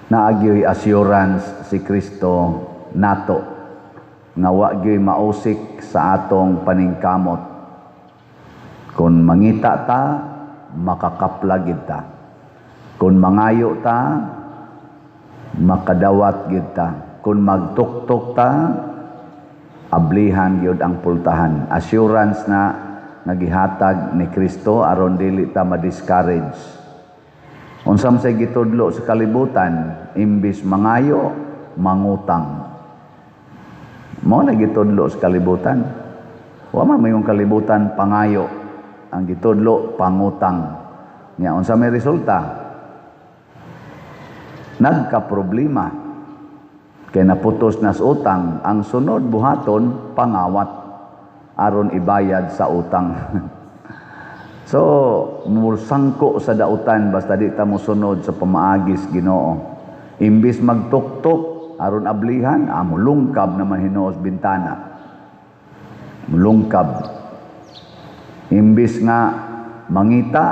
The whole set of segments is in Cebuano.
Naa gyoy assurance si Kristo nato nga wa gyoy mausik sa atong paningkamot. Kung mangita ta, makakapla gid ta. Kung mangayo ta, makadawat gid ta. Kung magtuktok ta, ablihan gyud ang pultahan. Assurance na nga gihatag ni Kristo aron dili ta ma-discourage. Unsa man say gitudlo sa kalibutan, imbis mangayo, mangutang. Mao na gitudlo sa kalibutan. Wa man mayong kalibutan pangayo. Ang gitudlo, pangutang. Nya unsa may resulta? Nagka-problema. Kay naputos na sa utang, ang sunod buhaton pangawat aron ibayad sa utang. So, musangko sa dautan basta di ta mosunod sa pamaagis Ginoo. Imbis magtuktok aron ablihan, mulungkab naman hinuos bintana. Mulungkab. Imbis nga mangita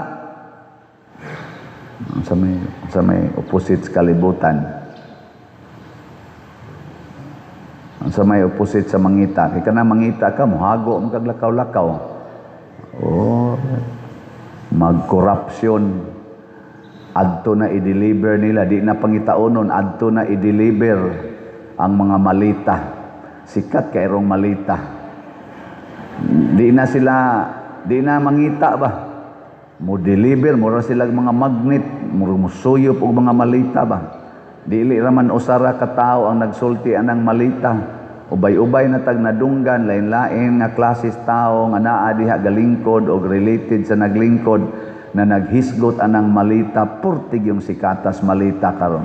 sa may opposite sa kalibutan. Sa may opposite sa mangita. Kay kana mangita ka, mohago man kag lakaw-lakaw. Oh, mag-corruption. Adto na i-deliver nila, di na pangitaonon, adto na i-deliver ang mga malita. Sikat kayrong malita. Di na sila, di na mangita ba? Mo deliver, mura sila mga magnet, mura musuyop og mga malita ba? Dili raman usara ka tawo ang nagsulti anang malita. Ubay-ubay na tag nadunggan, lain-lain nga klases tao nga naa diha galingkod og related sa naglingkod na naghisgot anang malita, purtig yung sikatas malita karon.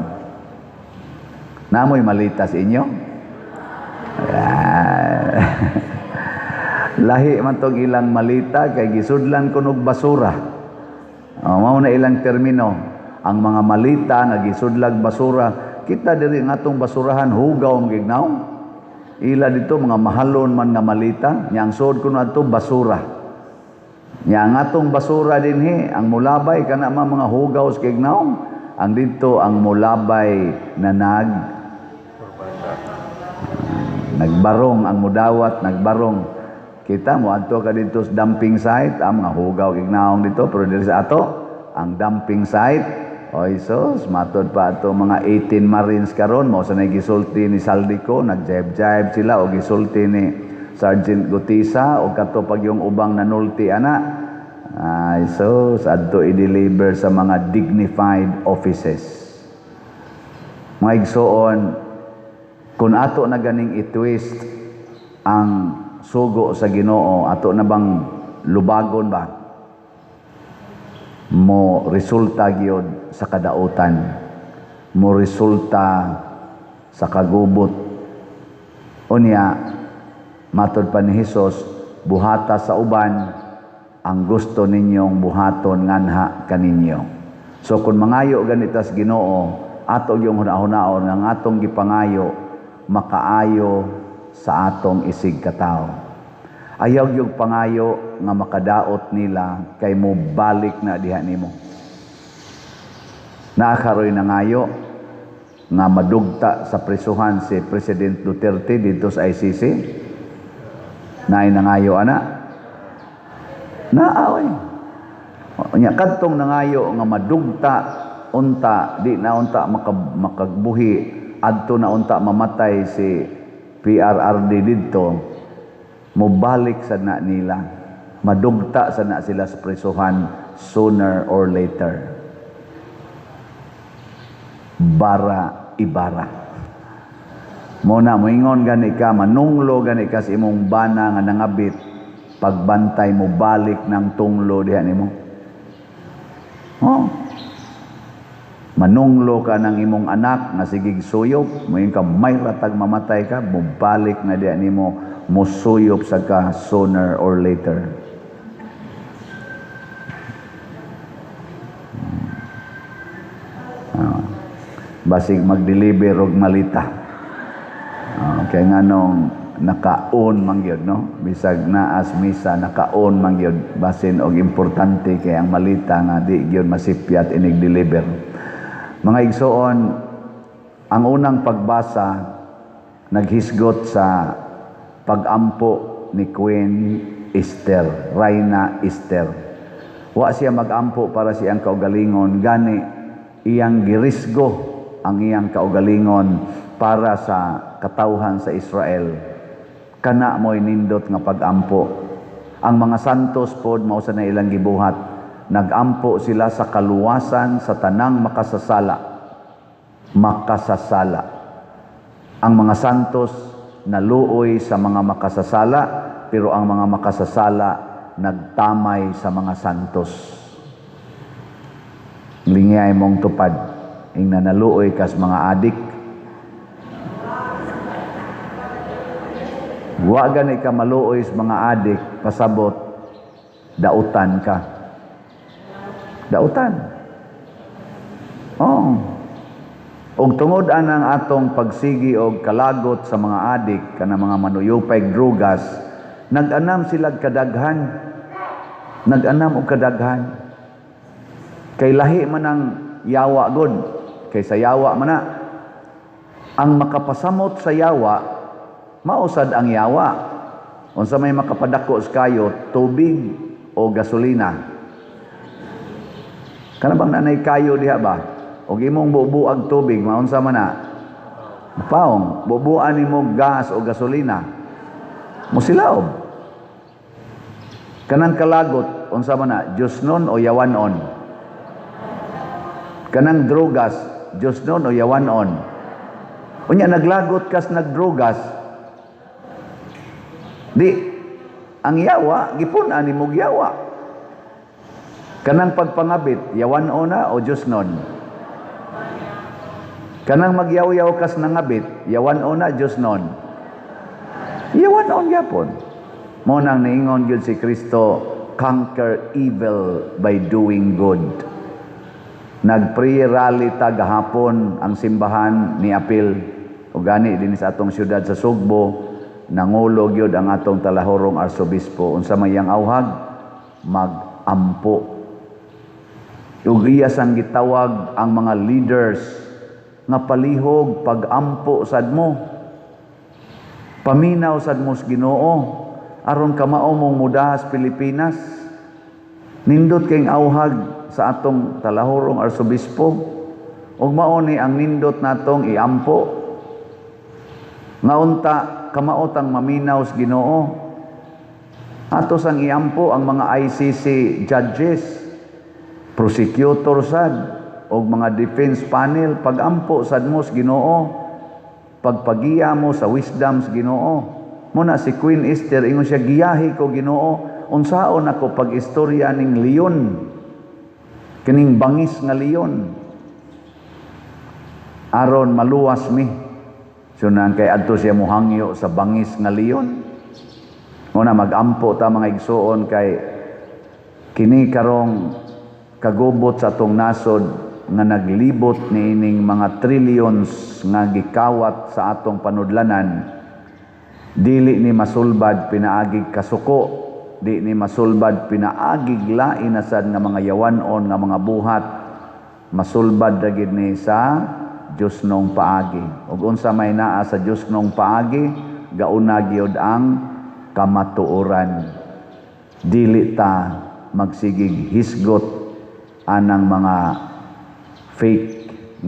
Namoy malita sa inyo? Lahi man tong ilang malita kay gisudlan kunog basura. Oh, mao na ilang termino. Ang mga malita nga gisudlag basura, kita diri nga atong basurahan hugaw man gignaw. Ila dito mga mahalon man nga malita, nya ang suod kuno adto basura. Nya ang atong basura dinhi, ang mulabay kana man mga hugaw sa gignaw, ang dito ang mulabay na nagbarong ang mudawat, nagbarong. Kita mo adto ka dito sa dumping site, ang mga hugaw gignaong dito, pero diri sa ato ang dumping site, oy sus, matod pa ato mga 18 Marines karon, mao sa gisulti ni Saldico, nagjibe-jibe sila o gisulti ni Sergeant Gutisa o kato pag yung ubang nanulti ana. Ay sus, adto i-deliver sa mga dignified offices. Mga igsoon, kung ato na ganing i-twist ang sugo sa Ginoo, ato na bang lubagon ba? Mo resulta gyud sa kadautan, mo resulta sa kagubot. Unya, matod pa ni Hesus, buhata sa uban ang gusto ninyong buhaton nganha kaninyo. So kung mangayo ganitas Ginoo, ato yung hunahunahon ang atong gipangayo makaayo sa atong isig katawo. Ayaw yung pangayo nga makadaot nila kay mo balik na diha nimo. Naakaroy na ngayo nga madugta sa prisuhan si President Duterte dito sa ICC. Naay nangayo ana. Naaway. Nya kadtong nangayo nga madugta unta di na unta makagbuhi adto na unta mamatay si PRRD didto, mobalik sa na nila, madugta sa na sila sa prisuhan sooner or later. Bara ibara. Mo na moingon gani ka, manunglo gani ka sa imong bana nga nangabit, pagbantay mo balik ng tunglo diha nimo. Oh. Manunglo ka ng imong anak nga sigig suyop, moingon ka may ratag mamatay ka, mobalik na diha nimo, mosuyop sa ka sooner or later. Basig mag-deliver og malita. Kaya nga nung naka-on man gyud, no? Bisag naas misa, naka-on man gyud, basin og importante kay ang malita nga di gyud masipyat inig-deliver. Mga igsoon, Ang unang pagbasa naghisgot sa pagampo ni Queen Esther, Reyna Esther. Wa siya magampo para sa iyang kaugalingon, gani iyang girisgo ang iyang kaugalingon para sa katawhan sa Israel. Kana mo'y nindot nga pagampo. Ang mga santos pod, mao sa na ilang gibuhat. Nagampo sila sa kaluwasan sa tanang makasasala. Makasasala. Ang mga santos naluoy sa mga makasasala, pero ang mga makasasala nagtamay sa mga santos. Lingay mong tupad, ing naluoy kas mga adik. Wa gani ka maluoy sa mga adik, pasabot, dautan ka. Dautan. Oh. Og tungod anang atong pagsigi og kalagot sa mga adik, kana mga manuyupay drugas, nag-anam sila kadaghan. Nag-anam og kadaghan. Kay lahi man ang yawa gud, kay sa yawa man na. Ang makapasamot sa yawa, mausad ang yawa. Unsa may makapadako sa kayo, tubig o gasolina? Kana bang nanay kayo diha ba? Og imong bubuag tubig, maunsa man na? Paong, bubuan nimo gas o gasolina. Musilaob. Kanang kalagot, unsa man na? Diyos nun o yawanon? Kanang drogas, Diyos nun o yawanon? Unya naglagot kas nagdrogas, di ang yawa gipun-an nimo yawa. Kanang pagpangabit, yawanon na o Diyos nun? Kanang magyaw-yaw kas nangabit, yawanon na, Diyos nun? Yawanon gyapon. Mo nang niingon gyud si Kristo, "Conquer evil by doing good." Nag-prayer rally ta gahapon, ang simbahan ni apil. O gani din sa atong syudad sa Sugbo, nangulo gyud ang atong talahorong arsobispo. Unsa may iyang awhag? Magampo. Ug iya sang gitawag ang mga leaders nga palihog pagampo sad mo. Paminaw sad mo sa Ginoo aron kamao mong mudahas Pilipinas. Nindot kayong awhag sa atong talahorong arsobispo. Ug mao ni ang nindot natong iampo. Nga unta kamao tang maminaw sa Ginoo. Ato sang iampo ang mga ICC judges, prosecutor sad og mga defense panel, pagampo sad mo sa Ginoo, pagpagiya mo sa wisdom sa Ginoo. Muna si Queen Esther, ingon siya, "Giyahi ko, Ginoo, unsaon ako pag-istorya ning leon, kining bangis nga leon, aron maluwas mi?" Sunan kay adto siya mohangyo sa bangis nga leon. Muna magampo ta, mga igsuon, kay kini karong kagubot sa atong nasod nga naglibot niining mga trillions nga gikawat sa atong panudlanan, dili ni masulbad pinaagig kasuko, di ni masulbad pinaagig lain na sad nga mga yawanon nga mga buhat. Masulbad ra gid ni sa Dios nong paagi. Ug unsa may naa sa Dios nong paagi, gauna gyud ang kamatuoran. Dili ta magsigig hisgot anang mga fake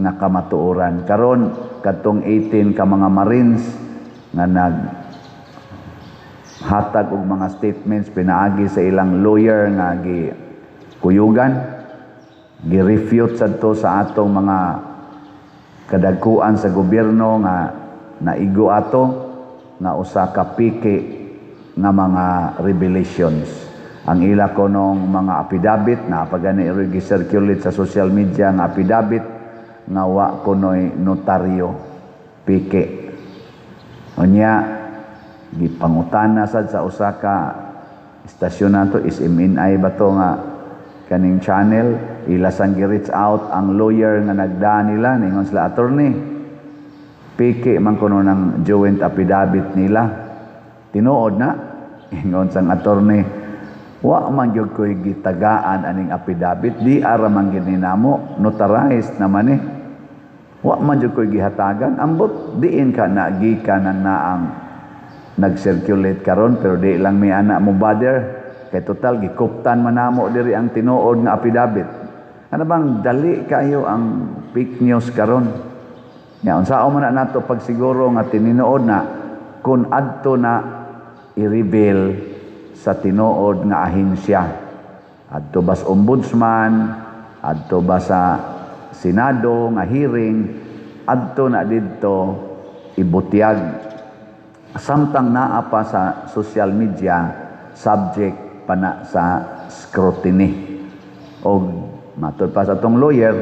nga kamatuoran. Karon kadtong 18 ka mga Marines nga nag hatag og mga statements pinaagi sa ilang lawyer nga gi kuyugan, gi-refute sadto sa atong mga kadagkuan sa gobyerno nga naigo ato nga usa ka piki nga mga revelations. Ang ila konong mga affidavit na pagani i-circulate sa social media nga affidavit nga wa kunoy notaryo, piki. Unya gipangutana sad sa usa ka istasyon nato, SMNI ba to nga kaning channel, ila sang gi-reach out ang lawyer nga nagdaan nila. Ningon sila, "Attorney, piki man kuno ng joint affidavit nila." "Tinuod na," ingon sang attorney, "wa man gyud ko'y gitagaan aning affidavit, di ara man gyud ni namo, notarized naman eh." Wa man jud ko'y gihatagan. Ambot diin ka na gikan ang naang nag-circulate karon, pero di lang mi ana mo bother kay total gikuptan man namo diri ang tinuod nga affidavit. Ano bang dali kayo ang fake news karon? Nya unsaon man na nato pagsiguro nga tinuod na kung adto na i-reveal sa tinuod nga ahensya? Adto ba sa ombudsman, adto ba sa Senado nga hearing, adto na didto ibutyag. Samtang naa pa sa social media, subject pa na sa scrutiny. Og matod pa sa atong lawyer,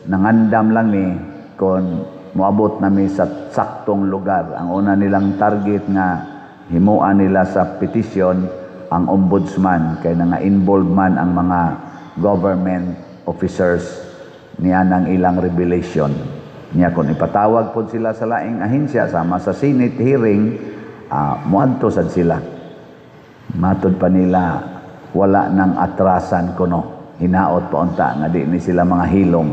nangandam lang mi kon moabot na mi sa saktong lugar. Ang una nilang target nga himuan nila sa petition ang ombudsman kay nga involved man ang mga government officers niya ng ilang revelation. Niya kung ipatawag pod sila sa laing ahensya sama sa Senate hearing, moadto sad sila. Matod pa nila, wala nang atrasan kuno. Hinaot pa unta nga di ni sila mga hilom.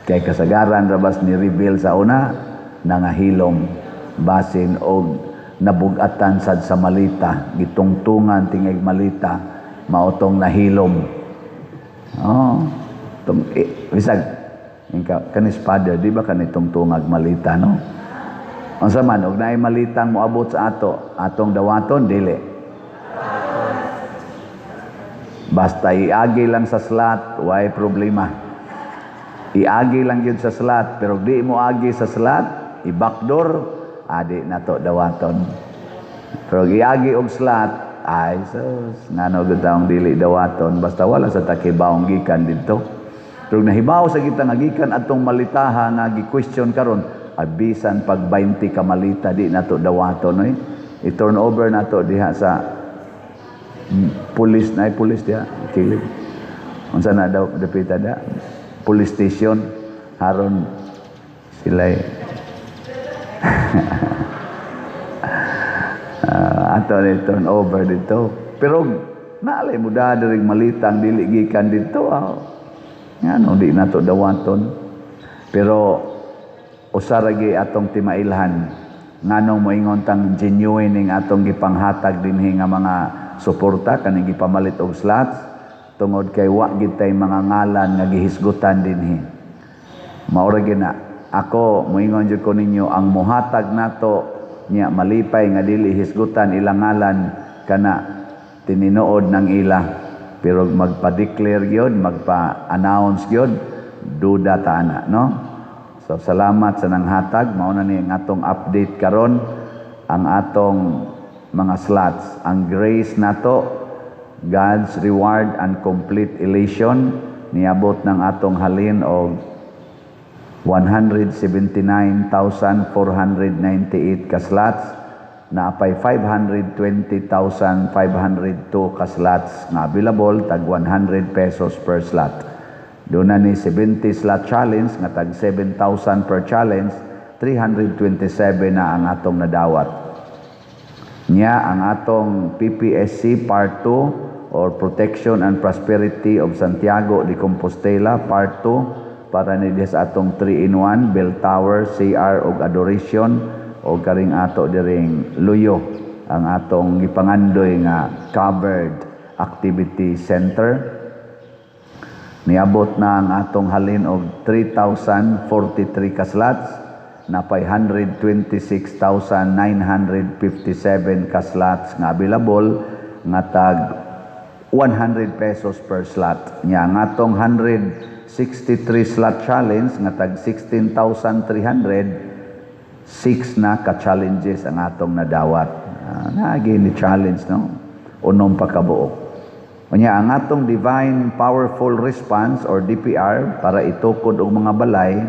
Kay kasagaran rabas ni reveal sa una nangahilom basin og nabugatan sad sa malita, gitungtungan tingig malita, maotong nahilom. Oh, tung eh, bisag inka kanis father, di ba kanitong tungag malita, no? Unsa man og naay malitang moabot sa ato, atong dawaton, dili? Basta iagi lang sa slot, way problema. Iagi lang yun sa slot, pero di mo agi sa slot, i-backdoor, adi na to dawaton. Pero iagi og slot, ay sus, ngano gud taong dili dawaton, basta wala sa takibaong gikan didto. Pero nahibaw sa kita nga gikan atong malitaha nga gi-question karon, ay bisan pag 20 ka malita di nato dawaton oy. I-turn over nato diha sa police na, police diha kilid. Unsa na daw dapita da? Police station haron sila ato ni turn over dito. Pero naalay mo da diri malitang dili gikan dito. Ngano di nato dawaton? Pero usa ra gyud atong timailhan nganong moingon tang genuine ning atong gipanghatag dinhi nga mga suporta kaning gipamalit og slots, tungod kay wa gid tay mga ngalan nga gihisgutan dinhi. Mao ra gyud na ako moingon jud ko ninyo, ang mohatag nato nya malipay nga dili hisgutan ilang ngalan, kana tininood ng ila. Pero magpa-declare gyud, magpa-announce gyud, duda ta ana, no? So salamat sa nanghatag. Mao na ni ang atong update karon, ang atong mga slots. Ang grace nato, God's reward and complete elation, niabot ng atong halin og 179,498 ka slots, naapay 520,502 ka slots nga available, tag 100 pesos per slot. Doon na ni 70 slot challenge nga tag 7,000 per challenge, 327 na ang atong nadawat. Nya ang atong PPSC Part 2 or Protection and Prosperity of Santiago de Compostela Part 2 para ni sa atong 3 in 1 Bell Tower, CR ug Adoration o karing ato diring Luyo, ang atong gipangandoy nga covered activity center. Niabot na ang atong halin og 3,043 ka slots, napay 126,957 ka slots nga available nga tag 100 pesos per slot. Nya ang atong 163 slot challenge nga tag 16,300, 6 na ka challenges ang atong nadawat. Naagi ni challenge, no? Unom pa kabuok. Unya ang atong Divine Powerful Response or DPR para itukod og mga balay,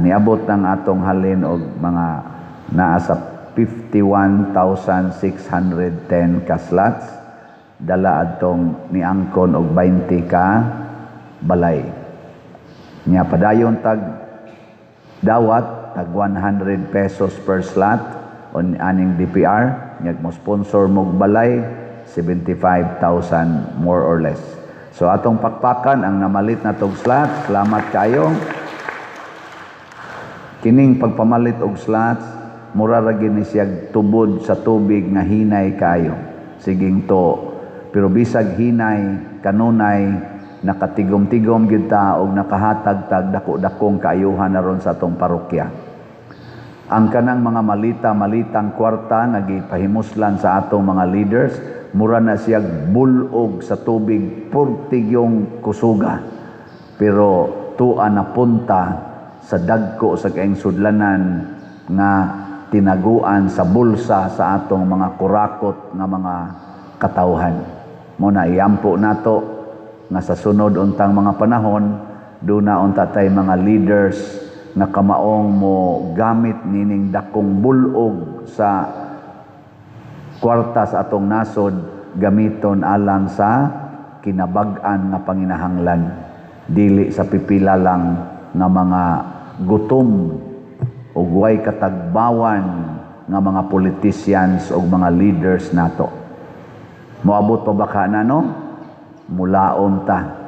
niabot ng atong halin og mga naa sa 51,610 ka slots, dala adtong niangkon og 20 ka balay. Nya padayon tag dawat tag 100 pesos per slot on aning DPR, nya mo sponsor mog balay 75,000 more or less. So atong pakpakan ang namalit na tog slot. Salamat kayo. Kining pagpamalit og slots, mura ra gini siya tubod sa tubig nga hinay kayo. Siging to. Pero bisag hinay, kanunay, nakatigom-tigom gyud ta og nakahatag tag dako-dakong kaayuhan na ron sa atong parokya. Ang kanang mga malita-malitang kwarta nga gipahimuslan sa atong mga leaders, mura na siya bulog sa tubig, purtigyong kusuga. Pero tua na punta sa dagko sa kaing sudlanan nga tinaguan sa bulsa sa atong mga kurakot nga mga katawhan. Mo na iampo nato nga sa sunod untang mga panahon, duna unta tay mga leaders nga kamaong mo gamit nining dakong bulog sa kwarta sa atong nasod, gamiton alang sa kinabag-an nga panginahanglan, dili sa pipila lang nga mga gutom ug way katagbawan nga mga politicians o mga leaders nato. Moabot pa ba ka na, no? Mulaon ta.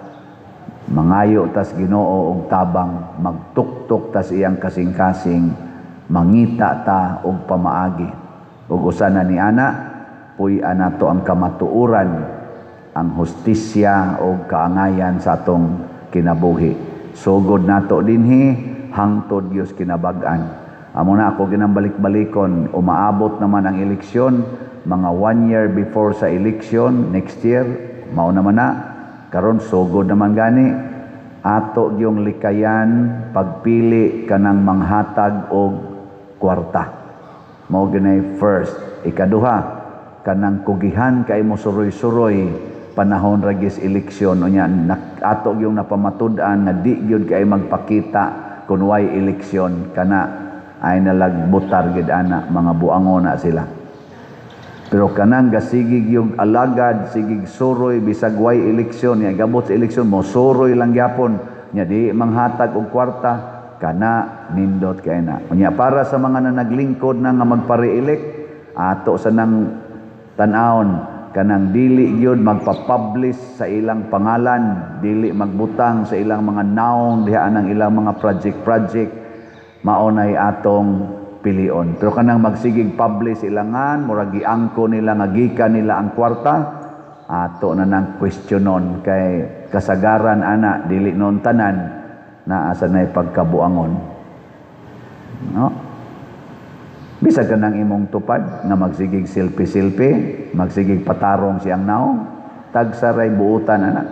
Mangayo tas Ginoo og tabang, magtuktok tas iyang kasing-kasing, mangita ta og pamaagi. Ug usa na ni ana, puy-an nato ang kamatuoran, ang hustisya og kaangayan sa atong kinabuhi. Sugod nato dinhi hangtod Dios kinabag-an. Amo na ako ginambalik-balikon, umaabot naman ang eleksyon, mga one year before sa eleksyon, next year, mao naman na, karon sugod naman gani, ato yung likayan pagpili kanang manghatag og kwarta. Mao ginay first. Ikaduha, kanang kugihan kay mo suroy-suroy panahon ragis eleksyon, unya ato yung napamatud-an nga di gyud kay magpakita kun way eleksyon, kana ay nalagbutar gid ana, mga buango na sila. Pero kanang gasigig yung alagad, sigig suroy bisag way eleksyon, nya gabot sa eleksyon mo suroy lang gyapon, nya di manghatag og kwarta, kana nindot kay na. Unya para sa mga nanaglingkod na nga magpa-re-elect, ato sa nang tan-awon kanang dili gyud magpa-publish sa ilang pangalan, dili magbutang sa ilang mga naong diha ang ilang mga project-project, mao nay atong pilion. Pero kanang magsigig publish ilangan, murag giangko nila nga gikan nila ang kwarta, ato na nang questionon kay kasagaran ana dili noon tanan naa sa nay pagkabuangon. No? Bisag kanang imong tupad nga magsigig selfie-selfie, magsigig patarong siyang naong, tagsaray buutan ana.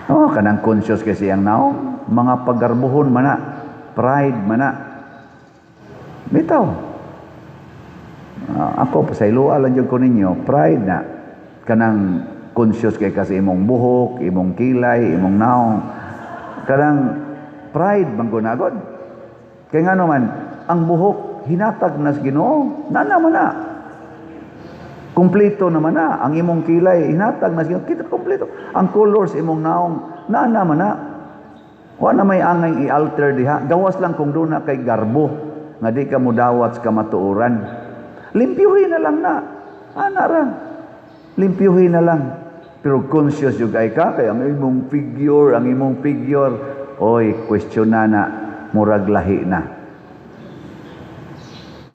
Oh, kanang conscious kay siyang naong, mga paggarbuhon mana, pride mana. Bitaw. Ako pasayloa lang jud ko ninyo, pride na kanang conscious kay kasi imong buhok, imong kilay, imong naong. Kanang pride man gunagod. Kay ngano man, ang buhok hinatag na sa Ginoo, na naman na. Kompleto naman na ang imong kilay, hinatag na sa Ginoo, kita kompleto. Ang colors imong naong, na naman na. Wa na may angay i-alter diha. Gawas lang kung duna kay garbo nga di ka mudawat sa kamatuoran. Limpyuhin na lang na. Ana ra. Limpyuhin na lang. Pero conscious yung kay ka, kay ang imong figure, oy, question na na, murag lahi na.